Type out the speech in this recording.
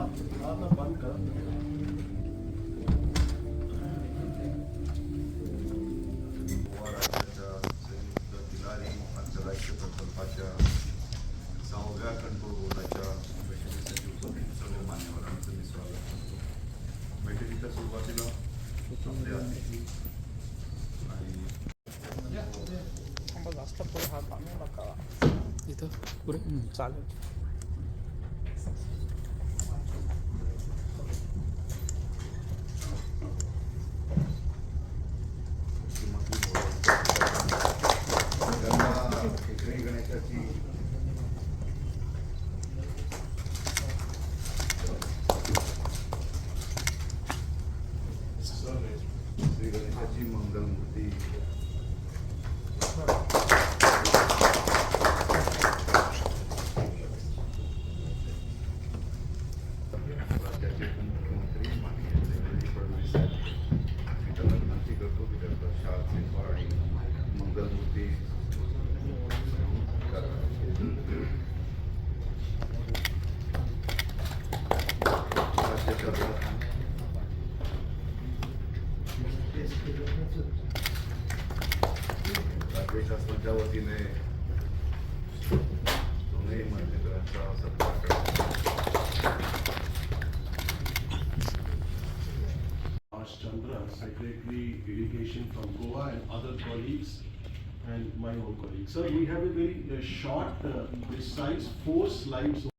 ना बंद कर. गोवा राज्याच्या संयुक्त तिलारी आंतरराष्ट्रीय प्रकल्पाच्या 6व्या कंट्रोल बोर्डाच्या बैठकीसाठी उपस्थित सर्व मान्यवरांचं मी स्वागत करतो. बैठकीच्या सुरुवातीला आपले अतिथी आणि थांबा, जास्त पुढे हात आणू नका. इथं पुरे चालेल. मुख्यमंत्री महोदय, त्यांना श्री गणेशाची श्री गणेशाची मंगलमूर्ती राज्याचे उपमुख्यमंत्री माननीय देवेंद्रजी फडणवीस साहेब, मी त्यांना विनंती करतो की त्यांचा शाल, श्रीफळ आणि मंगलमूर्ती करावी. राज्य राज्य शासनाच्या वतीने दोन्ही मंत्रिमंडळाचा सत्कार करण्यात. Harsh Chandra, Secretary Irrigation from Goa, and other colleagues and my own colleagues. Sir, we have a very short, precise four slides.